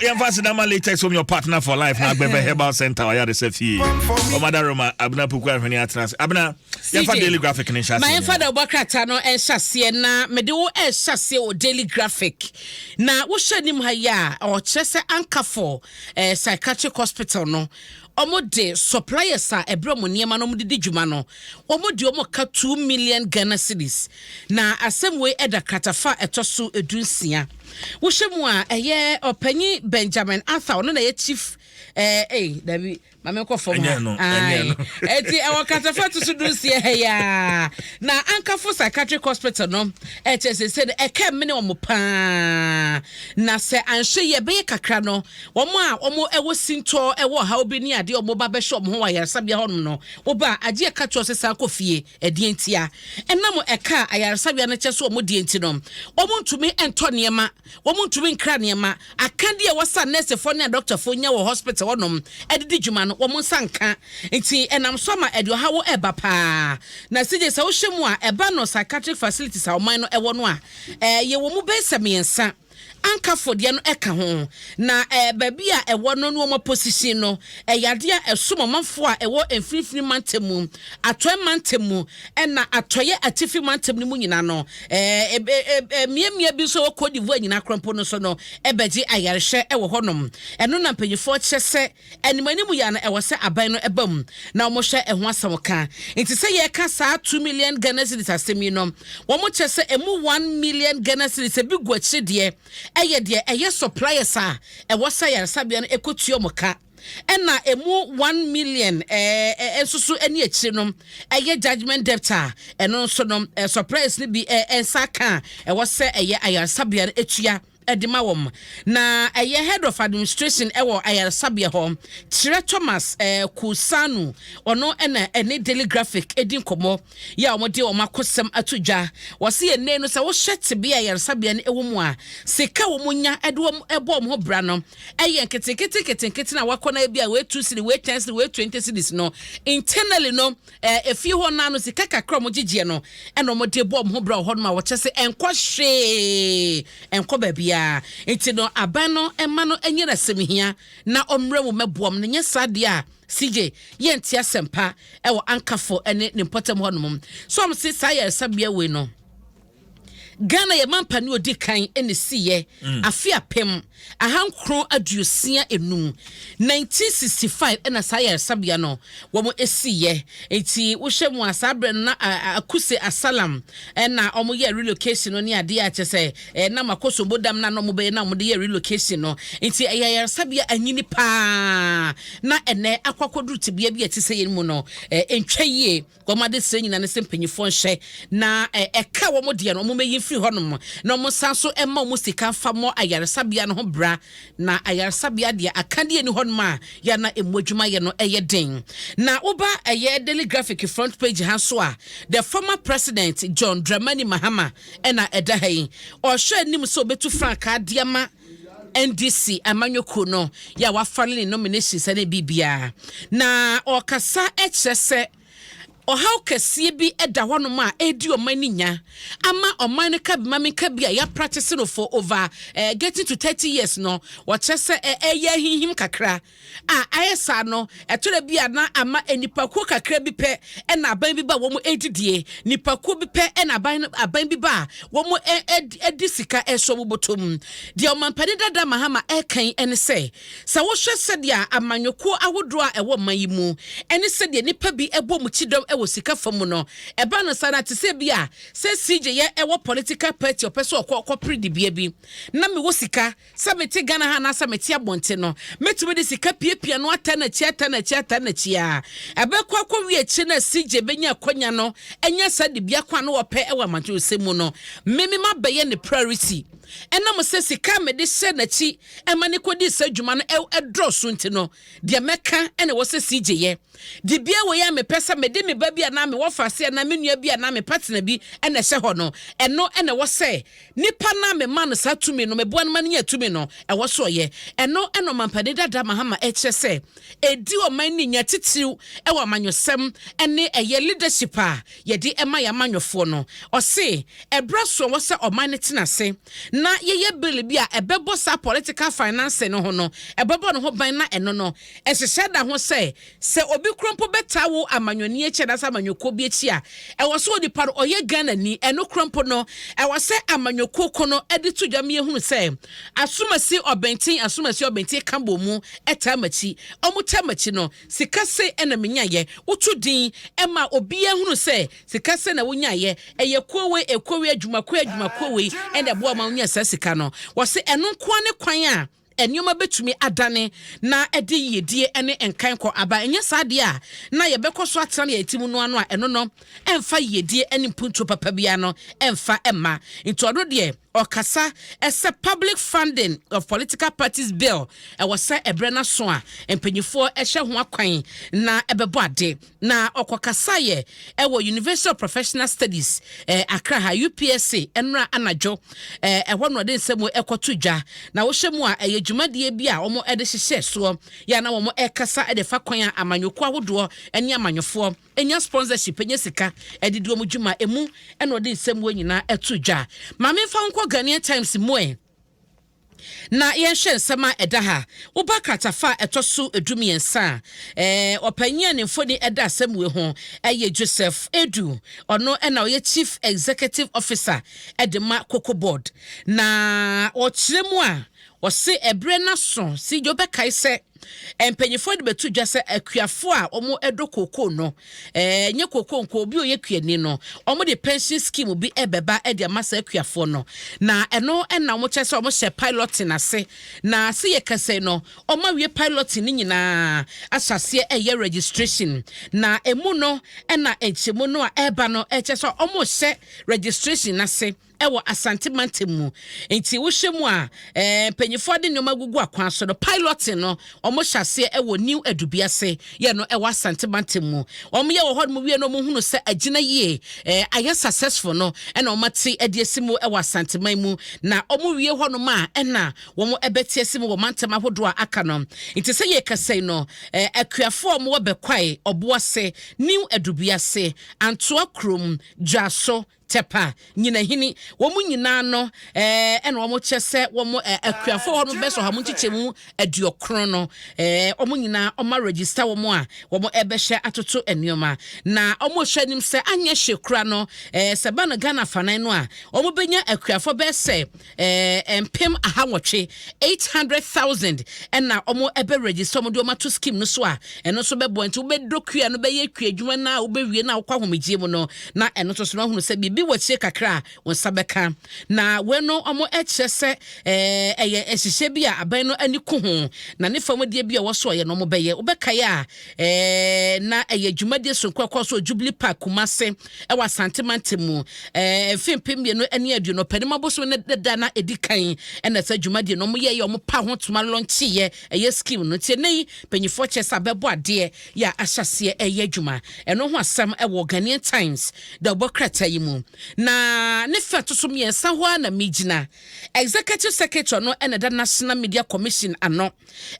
Yɛmfa sedama Latex Home, your partner for life, na Agbɛvɛ Herbal Center ɔyɛ de sɛ fie ɔmada Roma Abena Puku Ahwene atena ase. Abena, yɛmfa Daily Graphic ne nhyɛ aseɛ. Ma yɛmfa da wobɔ krataa no nhyɛ aseɛ, na mede wo ɛhyɛ aseɛ wɔ Daily Graphic. Na wohyɛ anim ha yi a, ɔkyerɛ sɛ Ankafo Psychiatric Hospital no, wɔn de suppliers a ɛbrɛ wɔn nneɛma no wɔn de di dwuma no, wɔn de wɔn ka 2 million Ghana cedis. Na asɛm wei ɛda kratafa a ɛtɔ so 16. Wohyɛ mu a, ɛyɛ ɔpanyin Benjamin Arthur, ɔno na ɛyɛ chief ɛɛ dabi, maame nkɔ fam ha. Eti ɛwɔ kratafa to so 16 ha yaa. Na Ankafo Psychiatric Hospital no, ɛkyɛ sɛ no ɛka mmene wɔn paa, na sɛ anhwɛ yi ɛbɛyɛ kakra no, wɔn a wɔn ɛwɔ sintɔ, ɛwɔ ɔhaw bi ne adeɛ, wɔn ba bɛhyɛ wɔn ho wɔ ayaresabea hɔnom no, wɔba agye ɛka kyerɛ sɛ san kɔ fie. Ɛdeɛ ntia? Ɛnam ɛka ayaresabea no kyɛ so wɔn deɛ nti no, wɔn ntumi ntɔ nneɛma, wɔn ntumi nkra nneɛma. Akadeɛ a wɔsa nɛɛsefoɔ ne adɔktafoɔ nya wɔ hospital hɔnom ɛde di dwuma no, wɔn nsa nka. Nti ɛnam so ama ɛde ɔhaw ɛba paa. Na sigye sɛ wohyɛ mu a, ɛba no psychiatric facilities a ɔman no ɛwɔ no a, yɛwɔ mu bɛyɛ sɛ mmiɛnsa. Ankafo deɛ no ɛka ho, na baabi a ɛwɔ no no wɔn position no, ɛyɛ adeɛ a ɛsom ɔmanfoɔ a ɛwɔ Mfimfini Mantam mu, Atɔɛ Mantam mu, ɛna Atɔyɛ Atifi Mantam no mu nyinaa no, ɛɛ ɛɛ mmeammea bi nso wɔ Cote d'Ivoire nyinaa korɔmpo no so no, ɛbɛgye ayarehwɛ ɛwɔ hɔnom. Ɛno na mpanyinfoɔ kyerɛ sɛ anim anim yɛ no, ɛwɔ sɛ aban no ɛba mu na wɔhwɛ ɛho asɛm ka. Nti sɛ yɛka saa 2 million Ghana cedis asɛm yi no, wɔn kyerɛ sɛ emu 1 million Ghana cedis ebi gu akyire deɛ, ɛyɛ deɛ ɛyɛ suppliers a ɛwɔ sɛ ayaresabea no ɛkɔtua wɔn ka, ɛna emu 1 million nso so ɛne akyire no ɛyɛ judgement debt a ɛno nso no suppliers no bi nsa ka a ɛwɔ sɛ ɛyɛ ayaresabea no etua ɛde ma wɔn. Na ɛyɛ head of administration ɛwɔ ayaresabea hɔ, kyerɛ Thomas Kusanu, ɔno ɛna ɛne Daily Graphic edi nkɔmɔ yɛ a wɔde wɔn akosɛm ato dwa. Wɔsi yɛn nan no sɛ wɔhyɛ tebea ayaresabea no ɛwɔ mu a, sika wɔn nya ɛde wɔn ɛbɔ wɔn ho bra no ɛyɛ nketenkete nketenkete, na wakɔ na ebi a wei 2 cedi, wei 10 cedi, wei 20 cedis no. Internally no, efie hɔ naa no, sika kakra wɔn gyegyeɛ no ɛna wɔn de bɔ wɔn ho bra wɔ hɔ nom a wɔkyɛ sɛ ɛnkɔ hwee, ɛnkɔ baabiara. Nti no aban no ɛma no ɛnyɛ n'asɛm hia na ɔmmerɛ mu mɛboam no. Nyɛ saa deɛ a, CJ, yɛnte asɛmpa ɛwɔ Ankafo ɛne ne mpɔtam hɔnom so. Ɔmo se saa yaresabea wei no, Ghana yɛ mampa ne odi kan ɛna siyɛ afe 1965, 1965, ɛna saa yaresabea no wɔn esiyɛ. Nti wohwɛ mu a, saa berɛ no na Akuse Asalam ɛna wɔn yɛ relocation no ne adeɛ a kyɛ sɛ ɛnam Akosombo Dam na wɔn bɛyɛ na wɔn de yɛ relocation no. Nti ɛyɛ ayaresabea anyini paa, na ɛnɛ akɔ akɔduru tebea bi a ɛte sɛ yɛn mu no, ntwa yie. Wɔn ade srɛ nyinaa ne sɛ mpanyinfoɔ nhyɛ na ɛka wɔn deɛ no, wɔn bɛyi firi hɔnom na wɔn san so ɛma wɔn sika nfa mmɔ ayaresabea no ho bra. Na ayaresabea deɛ, akadeɛ ni hɔnom a yɛana emu adwuma yɛ no ɛyɛ den. Na woba ɛyɛ Daily Graphic front page ha nso a, the former President John Dramani Mahama ɛna ɛda ha yi. Ɔhwɛ anim sɛ obetu frankaa de ama NDC amanyɔkuo no yɛ a wafale ne nomination sɛ ne biribiara, na ɔkasa kyerɛ sɛ ɔhaw kɛseɛ bi da hɔnom a ɛredi ɔman no nya ama ɔman no ka bi ma menka bi a yɛapractice no for over getting to 30 years no. Wɔkyerɛ sɛ ɛyɛ ahinhim kakra a ayɛ saa no, ɛtɔrɔ bi a na ama nipakuo kakra bi pɛ ɛna aban bi ba wɔn edidie, nipakuo bi pɛ ɛna aban bi ba a wɔn ɛdi sika ɛsɔ wɔn bɔtɔ mu. Deɛ ɔmampanin dada Mahama ɛkan ɛne sɛ wohwɛ sɛdeɛ amanyɔkuo ahodoɔ a ɛwɔ ɔman yi mu ɛne sɛdeɛ nipa bi ɛbɔ mu kyidɔm ɛwɔ sika fam mu no, ɛba no saa na te sɛ bi a sɛ CJ yɛ ɛwɔ political party, ɔpɛ sɛ ɔkɔ ɔkɔpere dibea bi, na mewɔ sika sɛ mete Ghana ha anaasɛ mete abɔnten no, mɛtumi de sika piapia no ata n'akyi, ata n'akyi, ata n'akyi a ɛbɛkɔ akɔwie akyire no a CJ bɛnya akɔnya no ɛnya saa dibea kwan no wɔpɛ ɛwɔ amantosɛm mu no, mmemme ma bɛyɛ ne priority. Ɛnam sɛ sika a mede hyɛ n'akyi ɛma ne kɔdi saa adwuma no ɛdɔɔso nti no, deɛ mɛka ɛna ɛwɔ sɛ CJ yɛ dibea wɔ yi a mepɛ sɛ mede me ba bi anaa mewɔ faase anaa me nua bi anaa me partner bi ɛna ɛhyɛ hɔ no, ɛno ɛna ɛwɔ sɛ nipa na mema no saa tumi no, meboa no ma no nya tumi no, ɛwɔ so ɔyɛ ɛno. Ɛna ɔmampanin dada Mahama ɛkyerɛ sɛ ɛdi ɔman no nya titiriw ɛwɔ amanyɔsɛm ɛne ɛyɛ leadership a yɛde ɛma yɛ amanyɔfoɔ no. Ɔse ɛbrɛ so ɛwɔ sɛ ɔman no tena ase. na yɛyɛ bill bi a ɛbɛbɔ saa political financing no ho no, ɛbɛbɔ ne ho ban. Na ɛno no ɛhyehyɛ da ho sɛ obi kuro mpo bɛtaa wo amanyɔni akyi anaasɛ amanyɔkuo bi akyi a, ɛwɔ sɛ onipa no ɔyɛ Ghana ni. Ɛno kuro mpo no, ɛwɔ sɛ amanyɔkuo ko no ɛde to dwa yɛhunu sɛ asomasi ɔbɛnten, asomasi ɔbɛnten ka bɔ mu ɛtaa m'akyi, ɔmo taa m'akyi no, sika se ɛna menyayɛ. Woto din ɛma obiara hunu sɛ sika se na wonyayɛ, ɛyɛ kuo wei, ekuo wei, adwumakuo, adwumakuo wei ɛna ɛboa ma wonya saa sika no. Wɔsi ɛno nkoa ne kwan a nneɛma bɛtumi adane na ɛde yiedie ne nkan kɔ aba. Ɛnyɛ saa deɛ a, na yɛbɛkɔ so atena ne yɛn ti mu no ano a, ɛno no ɛmfa yiedie ne mpuntuo papa bia no ɛmfa ɛma. Nti ɔno deɛ, ɔkasa ɛsɛ Public Funding of Political Parties Bill, ɛwɔ sɛ ɛbrɛ no so a mpanyinfoɔ ɛhyɛ ho akwan na ɛbɛbɔ ade. Na ɔkɔkasa yɛ ɛwɔ University of Professional Studies Accra ha, UPSA, ɛnora anadwo. Ɛhɔ no ɔde nsɛm ɛkɔto dwa. Na wɔhyɛ mu a, ɛyɛ dwumadie bi a wɔn ɛde hyehyɛ soɔ yɛ na wɔn ɛkasa ɛde fa kwan a amanyɔkuo ahodoɔ ɛne amanyɔfoɔ ɛnya sponsorship, ɛnya sika ɛde di wɔn dwuma emu. Ɛna ɔde nsɛm wɔ nyinaa ɛto dwa. Maame, nfa nkɔ Ghanaian Times mu ɛ na yɛnhwɛ nsɛm a ɛda ha. Woba kratafa a ɛtɔ so 13 a, ɔpanyin a ne mfoni ɛda asɛm wei ho ɛyɛ Joseph Edu. Ɔno ɛna ɔyɛ Chief Executive Officer ɛde ma Cocoa Board. Na ɔkyerɛ mu a, ɔse ɛberɛ no so si deɛ ɔbɛkae sɛ mpanyinfoɔ de bɛto dwa sɛ akuafoɔ a wɔn ɛdɔ kookoo no, nye kookoo nko, obi a ɔyɛ kuani no, wɔn de pension scheme bi ɛbɛba ɛde ama saa akuafoɔ no. Na ɛno ɛna wɔn kyerɛ sɛ wɔn hyɛ piloting ase. Na se yɛ kɛse no, wɔn awie piloting ne nyinaa ahyɛ aseɛ ɛyɛ registration. Na emu no ɛna nkyɛmu no a ɛreba no ɛkyɛ sɛ wɔn hyɛ registration n'ase ɛwɔ Asante mantam mu. Nti wohyɛ mu a, mpanyinfoɔ de nneɛma gugu akwan so no, piloting no, wɔn hyɛ aseɛ ɛwɔ New Adubiase yɛ no ɛwɔ Asante mantam mu. Wɔn yɛ wɔ hɔ nom wie no, wɔn hunu sɛ agyina yie, ayɛ successful no, ɛna wɔn ate ɛde asi mu ɛwɔ Asante man mu. Na wɔn wie hɔ nom a, ɛna wɔn ɛbɛte asi mu wɔ mantam ahodoɔ a aka no. Nti sɛ yɛ kasa yi no, akuafoɔ a wɔwɔ Bɛkwae, Ɔboase, New Adubiase, Antoa Kurom, Dwaso, Tɛpa, Nyinahini, wɔn nyinaa no ɛna wɔn kyɛ sɛ wɔn akuafoɔ hɔ no bɛsɔ ha mo nkyekyɛ 90 no, wɔn nyinaa wɔn aregister wɔn a wɔn ɛbɛhyɛ atoto nneɛma. Na wɔn hwɛ anim sɛ anyɛ hye kura no, sɛ ba no Ghana fanan no a, wɔn bɛnya akuafoɔ bɛyɛ sɛ 800,000, 800,000, ɛna wɔn ɛbɛ register wɔn de wɔn ato scheme no so a, ɛno nso bɛbɔ. Nti wobɛdɔ kua no, bɛyɛ kua adwuma na wobɛwie na wokɔ ahomegye mu no, na ɛno nso so no ahunu sɛ biribi wɔ akyire kakra a wɔn nsa bɛka. Na wei no, wɔn kyerɛ sɛ ɛyɛ nhyehyɛ bi a aban no ani ko ho na ne fam deɛ bi a ɛwɔ so ɔyɛ no wɔn bɛyɛ. Wobɛkae a, na ɛyɛ dwumadie sonko ɛkɔ so Jubilee Park, Kumase, ɛwɔ Asante mantam mu, mfe 2020 Ɔpɛnim abosom ne deda na edi kan. Ɛna sɛ dwumadie no wɔn yɛ yɛ wɔn pa ho toma lɔnkyeeɛ ɛyɛ scheme no. Nti ɛnɛ yi, mpanyinfoɔ kyerɛ sɛ abɛbɔ adeɛ yɛ a ahyɛseɛ ɛyɛ adwuma. Ɛno ho asɛm ɛwɔ Ghanaian Times da ɔbɔ krataa yi mu. Na ne fɛ to so mmiɛnsa hɔ a na megyina, Executive Secretary no ɛna da National Media Commission ano,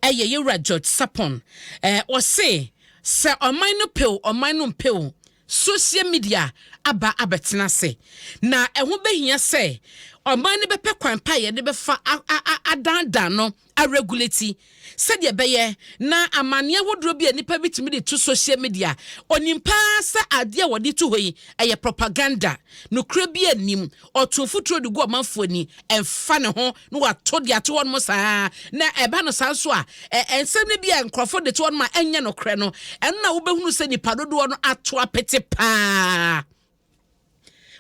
ɛyɛ yɛwura George Sapon. Ɔse sɛ ɔman no pew, ɔman no mpew, social media aba abɛtena ase na ɛho bɛhia sɛ ɔman no bɛpɛ kwan pa yɛde bɛfa adandan no, aregulate, sɛdeɛ ɛbɛyɛ na amanneɛ ahodoɔ bi a nipa bi tumi de to social media, onim paa sɛ adeɛ a wɔde to hɔ yi ɛyɛ propaganda, nokura bi anim, ɔto mfuturo de gu ɔmanfoɔ ani, ɛmfa ne ho na wato de ato hɔ nom saa. Na ɛba no saa nso a, nsɛm no bi a nkurɔfoɔ de to hɔ nom a ɛnyɛ nokorɛ no, ɛno na wobɛhunu sɛ nipa dodoɔ no ato apete paa.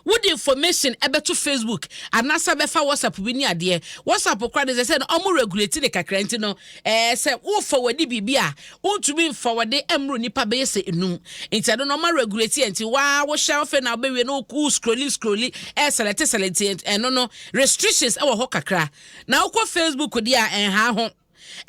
Wode information ɛbɛto Facebook anaasɛ bɛfa WhatsApp bi ne adeɛ, WhatsApp kora de sɛ sɛ no ɔmo regulate ne kakra. Nti no sɛ wofa w'ani biribi a, wontumi mfa wɔde mmoro nipa bɛyɛ sɛ enum. Nti ɛno no ɔma regulate yɛ. Nti waa wohyɛ afei na wobɛwie no, wo scrolling scrolling, select select. Ɛno no restrictions ɛwɔ hɔ kakra. Na wokɔ Facebook deɛ a, ɛnha ho.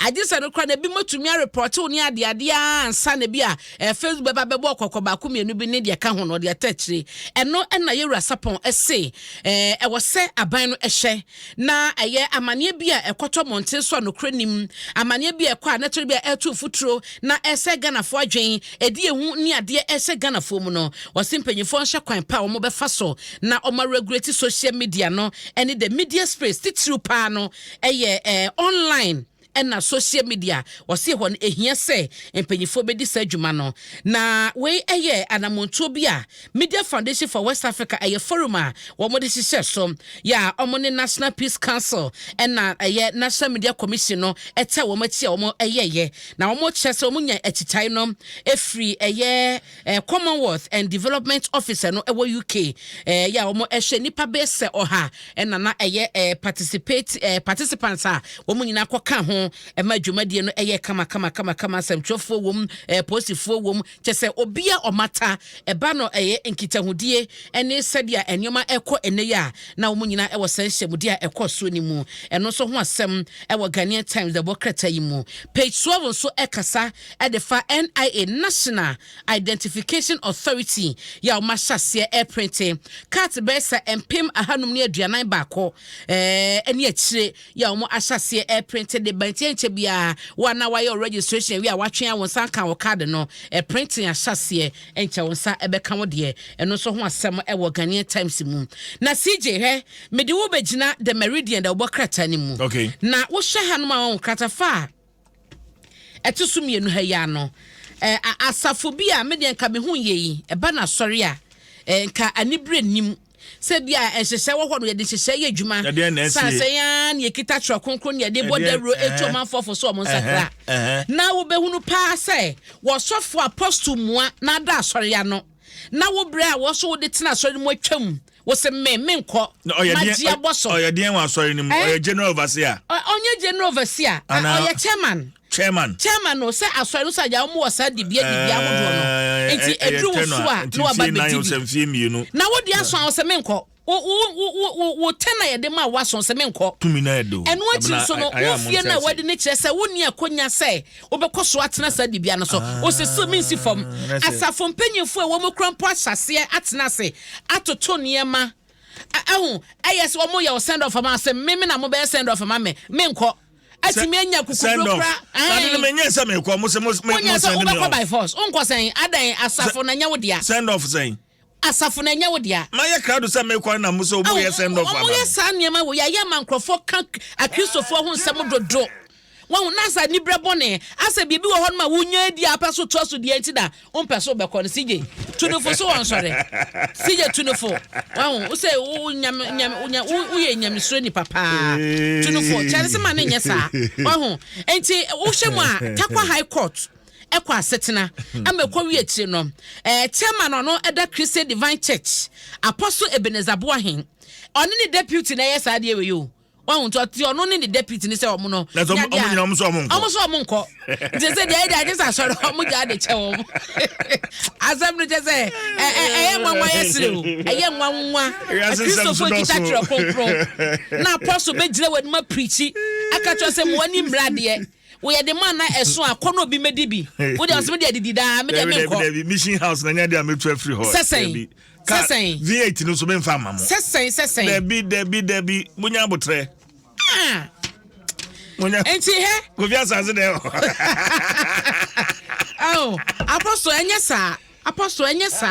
Agye sɛ no koraa na ebinom atumi arepɔte wo ne adeade ara ansa na bi a eh, Facebook bɛba bɛbɔ kɔkɔ baako mmienu bi ne deɛ ɛka ho no ɔde ata akyire. Ɛno na Yɛwura Sarpong se eh, ɛwɔ sɛ aban no hwɛ na ɛyɛ amaneɛ bi a ɛkɔtɔ mmɔnten so a nokorɛ nim, amaneɛ bi a ɛkɔ a na ɛtɔre bi a ɛreto mfuturo na ɛresɛe Ghanafoɔ adwen, ɛdi ehu ne adeɛ ɛrehyɛ Ghanafoɔ mu no. Ɔse mpanyinfoɔ nhwɛ kwan pa a wɔbɛfa so na wɔn aregulate social media no ne the media space titiriw paa no ɛyɛ eh, online ɛna social media. Ɔse hɔ no ɛhia sɛ mpanyinfoɔ bɛdi saa adwuma no. Na wei ɛyɛ anamontuo bi a Media Foundation for West Africa, ɛyɛ forum a wɔn de hyehyɛ so yɛ a wɔn ne National Peace Council ɛna ɛyɛ National Media Commission no ɛtɛ wɔn akyi a wɔn ɛyɛyɛ na wɔn kyerɛ sɛ wɔn nya akyitae no ɛfiri ɛyɛ eh, Commonwealth and Development Officer no ɛwɔ UK, eh, yɛ a wɔn ɛhwɛ nnipa bɛyɛ sɛ 100 ɛna na ɛyɛ eh, participate eh, participants a wɔn nyinaa kɔka ho ɛma dwumadie no ɛyɛ kama kama kama kama. Asɛmtwerɛfoɔ wɔm, eh, polisifoɔ wɔm, kyɛ sɛ obia ɔmata ɛba no ɛyɛ nkitahodie ɛne sɛdeɛ nneɛma ɛkɔ ɛnɛ yi a na wɔn nyinaa ɛwɔ saa nhyiamudie a ɛkɔ soɔ no mu. Ɛno nso ho asɛm ɛwɔ Ghanaian Times dɛbɔ krataa yi mu. Page 12 nso ɛkasa ɛde fa NIA, National Identification Authority, yɛ a wɔn ahyɛ aseɛ ɛreprinte cards bɛyɛ sɛ 541 ɛne akyire yɛ a wɔn ahyɛ aseɛ ɛreprinte de ba. Nti ɛnkyɛ biara wo a na wayɛ wo registration awie a watwe a wo nsa nka wo card no, ɛprinting ahyɛ aseɛ, ɛnkyɛ wo nsa ɛbɛka wo deɛ. Ɛno nso ho asɛm ɛwɔ Ghanaian Times mu. Na CJ, hwɛ, mede wo bɛgyina The Meridian da wobɔ krataa no mu. Na wohyɛ hanom a wɔn kratafa a ɛte so mmienu ha yi ano, ɛ, asafo bi a medeɛ nka mehu yɛ yi ɛba no asɔre a, ɛ, nka anibere nim sɛ bi a nhyehyɛ wɔ hɔ no, yɛde nhyehyɛ yɛ adwuma san sɛ yɛn na yɛkita twerɛ kronkron ne yɛde bɔ dawuro etu ɔmanfoɔ fo so ɔmo nsakra. Na wobɛhunu paa sɛ wɔsɔfo apostle mua na ada asɔre ano na wo berɛ a wɔso wode tena asɔre no mu atwam, wo se me menkɔ magye abɔ so. Ɔyɛ deɛn wɔ asɔre no mu? Ɔyɛ general overseer? Ɔnyɛ general overseer, ɔyɛ chairman. Chairman. Chairman no, sɛ asɔre no sɛ agya wɔn wɔ saa dibea dibea ahodoɔ no, nti eduru wo so a na waba bɛdi bi na wodi aso a wɔsɛ menkɔ. Wo wo wo wo wo tɛn a yɛde ma waso sɛ menkɔ. Tumi na ɛdo. Ɛno akyi nso no, wo fie no a wadi ne kyerɛ sɛ wonni akonya sɛ wobɛkɔ so atena saa dibea no so. Osisi mensi fam. Asafo mpanyinfo a wɔn kura mpo ahyɛ aseɛ atena ase atoto nneɛma. Ɛho ɛyɛ sɛ wɔn yɛ wo send off ama sɛ me na mo bɛyɛ send off ama me menkɔ. Atumi anya kukuduro kora. Sade no menyɛ sɛ mekɔ mo sɛ mo mo send me off. Wobɛkɔ by force. Wonkɔ sɛn adan asafo na nyɛ wo dea. Send off sɛn? Asafo na ɛnyɛ wo dea. Mayɛ krado sɛ mekɔ na mo sɛ ɔmo yɛ send off ama. Ɔmo yɛ saa nneɛma wɔ yɛ ayɛ ma nkurɔfoɔ ka akristofoɔ ho nsɛm dodo. Wɔn na asa nibrɛ bɔne asɛ biribi wɔ hɔ no ma wonya adi a apɛ so toa so deɛ nti na wompɛ so bɛkɔ no. CJ tunufo so wɔn sɔre. CJ tunufo wɔn wo sɛ wo nyame nyame woyɛ nyamesuro nipa paa tunufo kyɛre sɛ ma ne nyɛ saa wɔn nti wohyɛ mu a Tarkwa High Court ɛkɔ asetena ama ɛkɔ wie akyire no, ɛɛ chairman ɔno ɛda Christian Divine Church, Apostle Ebenezer Boahen, ɔne ne deputy na ɛyɛ saa adeɛ wei o. Wɔn nti ɔte ɔno ne ne deputy ne sɛ ɔmo no. Na sɛ ɔmo nyina ɔmo sɛ ɔmo nkɔ. Ɔmo sɛ ɔmo nkɔ. Nti sɛ deɛ ɛde agye sɛ asɔre ɔmo gya de kyɛ wɔn. Asɛm no kyɛ sɛ ɛyɛ nwanwa yɛ sere o. Ɛyɛ nwanwa. Akristofo kita twerɛ kronkron. Na apostle bɛgyina wɔn anim apirikyi aka kyerɛ sɛ mo ani mmra adeɛ. Woyɛ de ma na ɛso a kɔ na obi mɛdi bi. Wo deɛ ɔsɛ me deɛ didi daa me deɛ menkɔ. Dabi mission house na nya deɛ a mɛtu afiri hɔ. Sɛsɛn sɛsɛn. V8 no nso memfa ama mo. Sɛsɛn sɛsɛn. Dabi dabi dabi munya abotrɛ. Ah. Munya. Nti hɛ. Kofi asase dɛ. Oh, apostle ɛnyɛ saa. Apostle ɛnyɛ saa.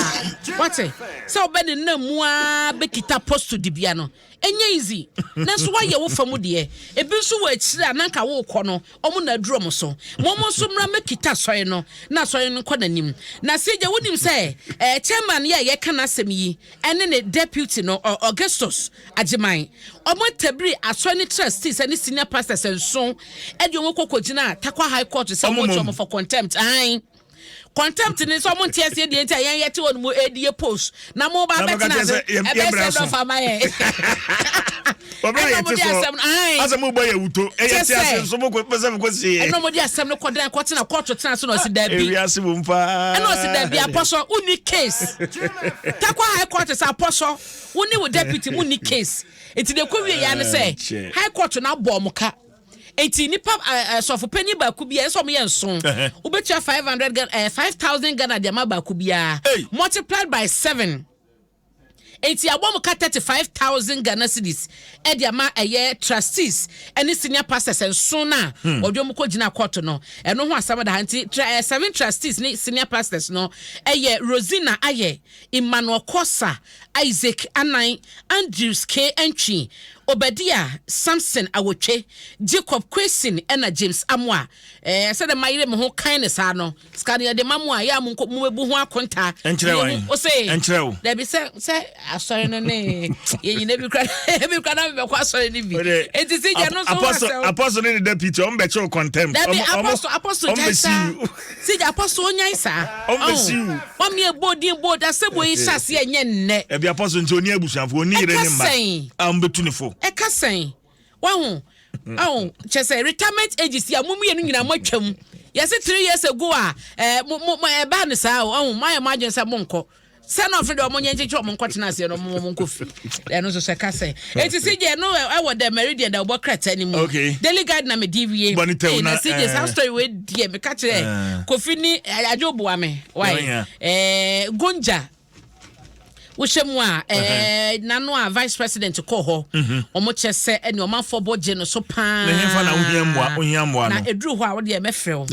Wate sɛ wobɛ ne nam mu a bɛkita apostle dibea no. Ɛnyɛ easy, nanso woayɛ wo fa mu deɛ. Ebi nso wɔ akyire a na anka worekɔ no, wɔn na aduru wɔn so. Ma wɔn nso mmra mmɛkita asɔre no na asɔre no nkɔ n'anim. Na CJ, wonim sɛ eh, chairman yi a yɛreka n'asɛm yi ne ne deputy no, Augustus Agyeman, wɔn atabiri asɔre no trustees ne senior pastors nson de wɔn kɔ kɔgyina Tarkwa High Court sɛ wɔn for contempt. Ae. Contempt ne sɛ ɔmo nte aseɛ deɛ nti a yɛn yɛte hɔ no mu ɛdi yɛ post na mo ba bɛtena ase ɛbɛyɛ sɛ dɔfa ama yɛn. Ɛna ɔmo de asɛm no ayi. Asɛ mo bɔ yɛ wuto ɛyɛ te ase nso mo kɔ pɛsɛ mo kɔ sie. Ɛna ɔmo de asɛm no kɔ dan kɔ tena kɔɔto tena so na ɔsi dabi. Ewiase wɔ mu paa. Ɛna ɔsi dabi apɔsɔ wonni case. Tarkwa High Court sɛ apɔsɔ wo ne wo deputy mo nni case. Nti de kɔ wie ya ne sɛ High Court no abɔ ɔmo ka. Enti nipa sɔfo panyin baako bi a ɛsɛ ɔmo yɛ nson, wobɛtua 500 Ghana, 5,000 Ghana de ama baako biara, multiplied by seven. Enti abɔ mo ka 35,000 Ghana cedis ɛde ama ɛyɛ trustees ɛne senior pastors nson na wɔde wɔn kɔ gyina court no. Ɛno ho asɛm da ha. Nti seven trustees ne senior pastors no ɛyɛ Rosina Ayɛ, Emmanuel Kosa, Isaac Anan, Andrews K Entwi, Obadia Samson Awotwe, Jacob Kwesin ɛna James Amoa. Sɛdeɛ mayere me ho kan ne saa no, sika no yɛde ma mo a, yɛ a mo nkɔ mo bɛbu ho akonta. Ɛnkyerɛ wan? O se Ɛnkyerɛ wo. Dabi, sɛ asɔre no ne yɛn nyina bi kura na mebɛkɔ asɔre no bi. Eti si gya no nso ho Apostle asɛm. Apostle ne ne deputy, ɔmo bɛkyɛ wo contempt. Dabi, apostle Ɔmo gyae bɛsi saa. wo. Si gya, apostle onyae saa. Ɔmo bɛsi wo. Wɔn yɛ boodin bood asɛm wɔ yi hyɛ aseɛ nyɛ nnɛ. Ɛbi apostle nti oni abusuafo, oni yere ne Ɛka mma sɛn? a ɔmo bɛtu ne fo. Ɛka sɛn wahu ɔho kyɛ sɛ retirement ages yi a mo mmienu nyinaa mo atwam, yɛsɛ 3 years ago a mo ɛbaa ne saa o. Ɔho mo ayɛ mo adwene sɛ mo nkɔ sɛ na ɔfɛ deɛ ɔmo nyɛ nkyekye ɔmo nkɔ tena aseɛ no, ɔmo nkɔ fi. Ɛno nso sɛ ka sɛn? Eti si gye no ɛwɔ the Meridian da ɔbɔ krataa ne mu. Daily Guide na me di wie. Bɔ ne tɛw Ee, na na, si gye saa story wei deɛ meka kyerɛ Kofi ni adwo boa me why. Gonja wohyɛ mu a nano a vice president kɔ hɔ, ɔmo kyɛ sɛ ɛne ɔmanfoɔ bɔ gye no so paa. Na hemfa na wohia mmoa Na no? ɛduru hɔ a wode ɛmɛfrɛ wo.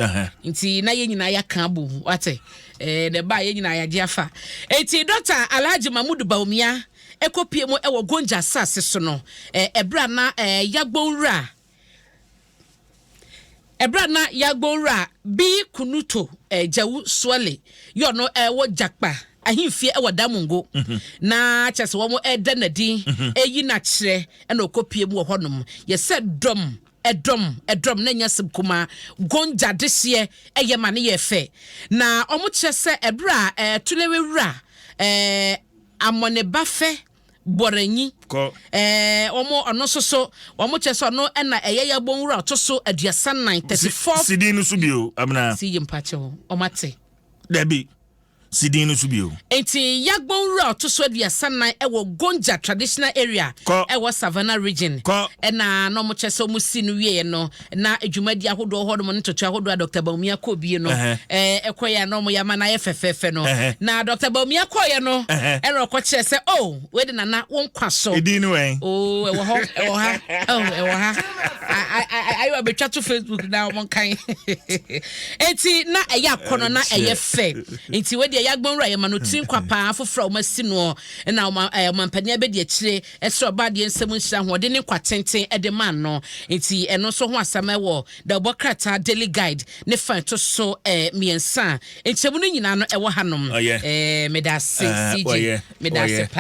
Nti na yɛn nyinaa yɛaka abɔ mu wate. Na ɛba a yɛn nyinaa yɛagye afa. Enti Dr Alhaji Mahmudu Bawumia ɛkɔpie mu ɛwɔ Gonja asase so no, ɛberɛ a na Yagbonwura bi Kunuto Gyawu Suale yɛ ɔno ɛwɔ Jakpa ahemfie ɛwɔ Damongo na kyerɛ sɛ wɔn ɛda n'adi ɛyi n'akyerɛ, ɛna ɔkɔpie mu wɔ hɔnom, yɛsɛ dɔm ɛdɔm ɛdɔm na nya sɛm kumaa. Gonja dehyeɛ ɛyɛ ma ne yɛ fɛ na ɔmo kyerɛ sɛ ɛberɛ a Tulewe wura Amɔnebafɛ Bɔrɛnyi Kɔ. Ɔmo ɔno nso so ɔmo kyerɛ sɛ ɔno ɛna ɛyɛ yɛbɔ nwura ɔto so 34, 34. Sidin no so bio, Abena. Si yi mpakyɛw, ɔmo ate. Dabi, sidin no so bio. Nti Yagbon wura ɔto so 34 ɛwɔ Gonja Traditional Area Kɔ. ɛwɔ Savannah Region. Kɔ. Ɛna na ɔmo kyerɛ sɛ ɔmo si no wieɛ no na dwumadi ahodoɔ hɔ nom ne ntoto ahodoɔ a Dr Bawumia kɔ bie no ɛkɔyɛ a na ɔmo yɛ ama no ayɛ fɛfɛɛfɛ no. Na Dr Bawumia kɔɔyɛ no, ɛna ɔkɔ kyerɛ sɛ o wei de nana wo nkwa so. Edin no wɛn? Oo, ɛwɔ hɔ, ɛwɔ ha. Oh, ɛwɔ ha. Ayiwa betwa to Facebook na ɔmo nkan. Eti na ɛyɛ akɔnɔ na ɛyɛ fɛ. Nti wei deɛ Yagbɔn wura yɛ ma no tiri nkwa paa foforɔ a wɔn asi noɔ, ɛna ɔmo ɔmampanin abɛdi akyire ɛsrɛ ɔbaa deɛ nsɛm nhyira ahoɔden ne nkwa tenten ɛde ma no. Nti ɛno nso ho asɛm ɛwɔ dɛbɔ krataa Daily Guide ne fa ɛto so 3. Nkyɛmu no nyinaa no ɛwɔ hanom. Ɔyɛ. Meda ase. CJ ɔyɛ, meda ase ɔyɛ. pa.